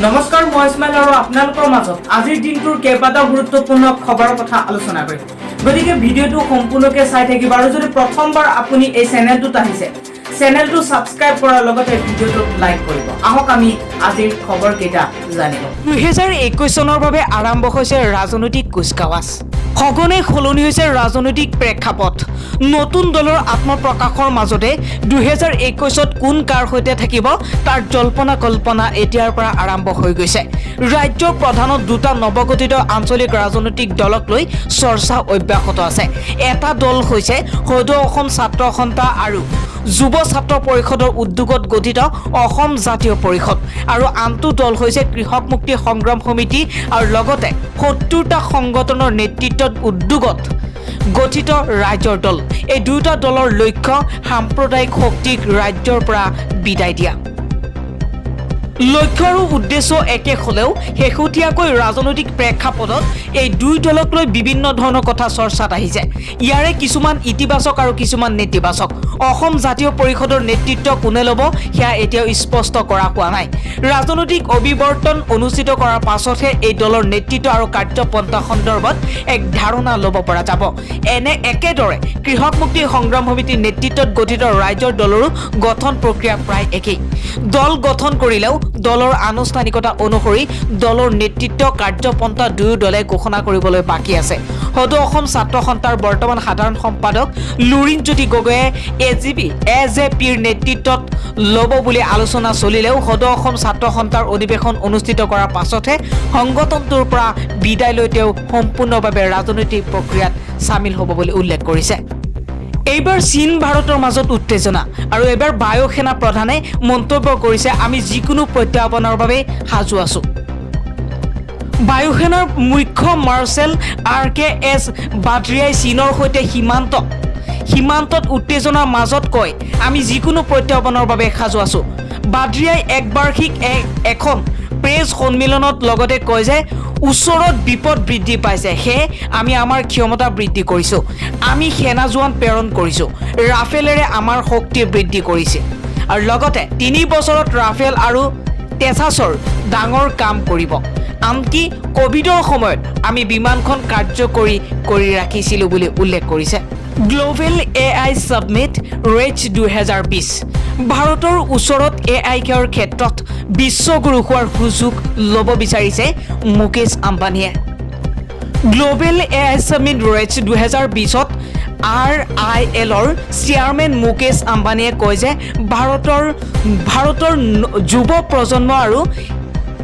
নমস্কাৰ, মই ইছমাইল আৰু আপোনালোকৰ মাজত আজিৰ দিনটোৰ কেইবাটাও গুৰুত্বপূৰ্ণ খবৰৰ কথা আলোচনা কৰিম। গতিকে ভিডিঅ'টো সম্পূৰ্ণকৈ চাই থাকিব আৰু যদি প্ৰথমবাৰ আপুনি এই চেনেলটোত আহিছে, চেনেলটো ছাবস্ক্ৰাইব কৰাৰ লগতে ভিডিঅ'টোত লাইক কৰিব। আহক, আমি আজিৰ খবৰ কেইটা জানিব। 2021 চনৰ বাবে আৰম্ভ হৈছে ৰাজনৈতিক কুচকাৱাজ। সঘনে সলনি হৈছে ৰাজনৈতিক প্ৰেক্ষাপট। নতুন দলৰ আত্মপ্ৰকাশৰ মাজতে 2021ত কোন কাৰ সৈতে থাকিব, তাৰ জল্পনা কল্পনা এতিয়াৰ পৰা আৰম্ভ হৈ গৈছে। ৰাজ্যৰ প্ৰধানত দুটা নৱগঠিত আঞ্চলিক ৰাজনৈতিক দলক লৈ চৰ্চা অব্যাহত আছে। এটা দল হৈছে সদৌ অসম ছাত্ৰ সন্থা আৰু যুৱ ছাত্ৰ পৰিষদৰ উদ্যোগত গঠিত অসম জাতীয় পৰিষদ আৰু আনটো দল হৈছে কৃষক মুক্তি সংগ্ৰাম সমিতি আৰু লগতে 70টা সংগঠনৰ নেতৃত্বত উদ্যোগত গঠিত ৰাইজৰ দল। এই দুয়োটা দলৰ লক্ষ্য সাম্প্ৰদায়িক শক্তিক ৰাজ্যৰ পৰা বিদায় দিয়া। লক্ষ্য আৰু উদ্দেশ্য একে হ'লেও শেহতীয়াকৈ ৰাজনৈতিক প্ৰেক্ষাপটত এই দুই দলক লৈ বিভিন্ন ধৰণৰ কথা চৰ্চাত আহিছে। ইয়াৰে কিছুমান ইতিবাচক আৰু কিছুমান নেতিবাচক। অসম জাতীয় পৰিষদৰ নেতৃত্ব কোনে ল'ব, সেয়া এতিয়াও স্পষ্ট কৰা হোৱা নাই। ৰাজনৈতিক অভিৱৰ্তন অনুষ্ঠিত কৰাৰ পাছতহে এই দলৰ নেতৃত্ব আৰু কাৰ্যপন্থা সন্দৰ্ভত এক ধাৰণা ল'ব পৰা যাব। এনে একেদৰে কৃষক মুক্তি সংগ্ৰাম সমিতিৰ নেতৃত্বত গঠিত ৰাইজৰ দলৰো গঠন প্ৰক্ৰিয়া প্ৰায় একেই। দল গঠন কৰিলেও দলৰ আনুষ্ঠানিকতা অনুসৰি দলৰ নেতৃত্ব, কাৰ্যপন্থা দুয়ো দলে ঘোষণা কৰিবলৈ বাকী আছে। সদৌ অসম ছাত্ৰ সন্থাৰ বৰ্তমান সাধাৰণ সম্পাদক লুৰিণজ্যোতি গগৈয়ে এ জি পি, এ জে পিৰ নেতৃত্বত ল'ব বুলি আলোচনা চলিলেও সদৌ অসম ছাত্ৰ সন্থাৰ অধিৱেশন অনুষ্ঠিত কৰাৰ পাছতহে সংগঠনটোৰ পৰা বিদায় লৈ তেওঁ সম্পূৰ্ণভাৱে ৰাজনৈতিক প্ৰক্ৰিয়াত চামিল হ'ব বুলি উল্লেখ কৰিছে। এইবাৰ চীন ভাৰতৰ মাজত উত্তেজনা আৰু এইবাৰ বায়ুসেনা প্ৰধানে মন্তব্য কৰিছে, "আমি যিকোনো প্ৰত্যাহ্বানৰ বাবে সাজু আছোঁ।" বায়ুসেনাৰ মুখ্য মাৰ্শ্বেল আৰ কে এছ ভাদৌৰিয়াই চীনৰ সৈতে সীমান্তত উত্তেজনাৰ মাজত কয়, "আমি যিকোনো প্ৰত্যাহ্বানৰ বাবে সাজু আছোঁ।" ভাদৌৰিয়াই এক বাৰ্ষিক এখন প্ৰেছ সন্মিলনত লগতে কয় যে ওচৰত বিপদ বৃদ্ধি পাইছে, সেয়ে আমি আমাৰ ক্ষমতা বৃদ্ধি কৰিছোঁ। আমি সেনা জোৱান প্ৰেৰণ কৰিছোঁ। ৰাফেলেৰে আমাৰ শক্তি বৃদ্ধি কৰিছে আৰু লগতে 3 বছৰত ৰাফেল আৰু তেজাছৰ ডাঙৰ কাম কৰিব। আনকি ক'ভিডৰ সময়ত আমি বিমানখন কাৰ্যকৰী কৰি ৰাখিছিলোঁ বুলি উল্লেখ কৰিছে। Global AI summit RAISE 2020। ভাৰতৰ ওচৰত এআই কেয়াৰ ক্ষেত্ৰত বিশ্বগুৰু হোৱাৰ সুযোগ ল'ব বিচাৰিছে মুকেশ আম্বানীয়ে। গ্ল'বেল এআই ছামিট ৰেচ 2020ত আৰ I এলৰ চেয়াৰমেন মুকেশ আম্বানীয়ে কয় যে ভাৰতৰ যুৱ প্ৰজন্ম আৰু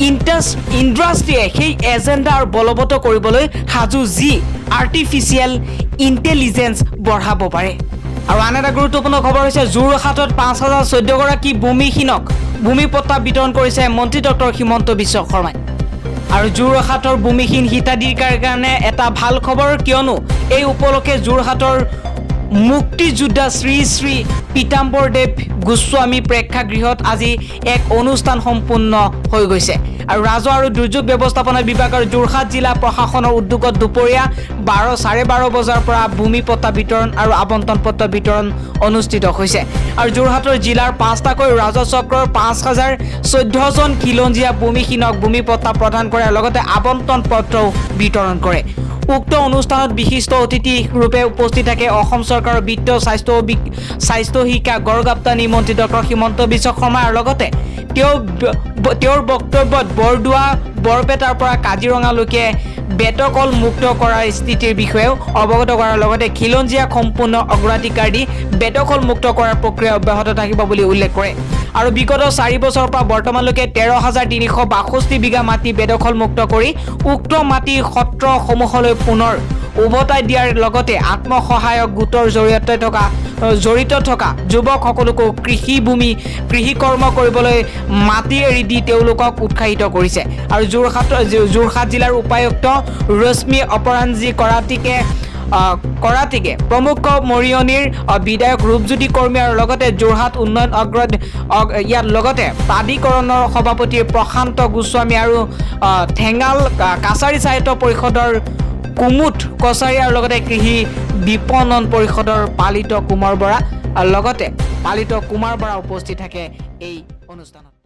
ইণ্ডাষ্ট্ৰীয়ে সেই এজেণ্ডা আৰু বলবৎ কৰিবলৈ সাজু, যি আৰ্টিফিচিয়েল ইণ্টেলিজেঞ্চ বঢ়াব পাৰে। আৰু আন এটা গুৰুত্বপূৰ্ণ খবৰ হৈছে যোৰহাটত 5014গৰাকী ভূমিহীনক ভূমি পট্টা বিতৰণ কৰিছে মন্ত্ৰী ডক্টৰ হিমন্ত বিশ্ব শৰ্মাই। আৰু যোৰহাটৰ ভূমিহীন হিতাধিকাৰীৰ কাৰণে এটা ভাল খবৰ, কিয়নো এই উপলক্ষে যোৰহাটৰ মুক্তিযোদ্ধা শ্ৰী শ্ৰী পীতাম্বৰ দেৱ গোস্বামী প্ৰেক্ষাগৃহত আজি এক অনুষ্ঠান সম্পন্ন হৈ গৈছে। আৰু ৰাজহ আৰু দুৰ্যোগ ব্যৱস্থাপনা বিভাগৰ যোৰহাট জিলা প্ৰশাসনৰ উদ্যোগত দুপৰীয়া 12:30 বজাৰ পৰা ভূমি পট্টা বিতৰণ আৰু আবণ্টন পত্ৰ বিতৰণ অনুষ্ঠিত হৈছে। আৰু যোৰহাটৰ জিলাৰ পাঁচটাকৈ ৰাজহ চক্ৰৰ 5014জন খিলঞ্জীয়া ভূমিহীনক ভূমি পট্টা প্ৰদান কৰাৰ লগতে আবণ্টন পত্ৰও বিতৰণ কৰে। উক্ত অনুষ্ঠানত বিশিষ্ট অতিথি ৰূপে উপস্থিত থাকে অসম চৰকাৰৰ বিত্ত, স্বাস্থ্য, শিক্ষা, গড়কাপ্তানি মন্ত্ৰী ডক্টৰ হিমন্ত বিশ্ব শৰ্মা। আৰু লগতে তেওঁৰ বক্তব্যত বৰদোৱা, বৰপেটাৰ পৰা কাজিৰঙালৈকে বেদখল মুক্ত কৰাৰ স্থিতিৰ বিষয়েও অৱগত কৰাৰ লগতে খিলঞ্জীয়াক সম্পূৰ্ণ অগ্ৰাধিকাৰ দি বেদখল মুক্ত কৰাৰ প্ৰক্ৰিয়া অব্যাহত থাকিব বুলি উল্লেখ কৰে। আৰু বিগত 4 বছৰৰ পৰা বৰ্তমানলৈকে 13,362 বিঘা মাটি বেদখল মুক্ত কৰি উক্ত মাটি সত্ৰসমূহলৈ পুনৰ উভতাই দিয়াৰ লগতে আত্মসহায়ক গোটৰ জৰিয়তে জড়িত থকা যুৱকসকলকো কৃষিভূমি, কৃষিকৰ্ম কৰিবলৈ মাটি এৰি দি তেওঁলোকক উৎসাহিত কৰিছে। আৰু যোৰহাট জিলাৰ উপায়ুক্ত ৰশ্মি অপৰাঞ্জী কৰাতিকে প্ৰমুখ মৰিয়নিৰ বিধায়ক ৰূপজ্যোতি কৰ্মী আৰু লগতে যোৰহাট উন্নয়ন অগ্ৰ ইয়াৰ লগতে প্ৰাধিকৰণৰ সভাপতি প্ৰশান্ত গোস্বামী আৰু ঠেঙাল কাছাৰী সাহিত্য পৰিষদৰ কুমুদ কছাৰী আৰু লগতে কৃষি বিপণন পৰিষদৰ পালিত কুমাৰ বৰা আৰু লগতে পালিত কুমাৰ বৰা উপস্থিত থাকে এই অনুষ্ঠানত।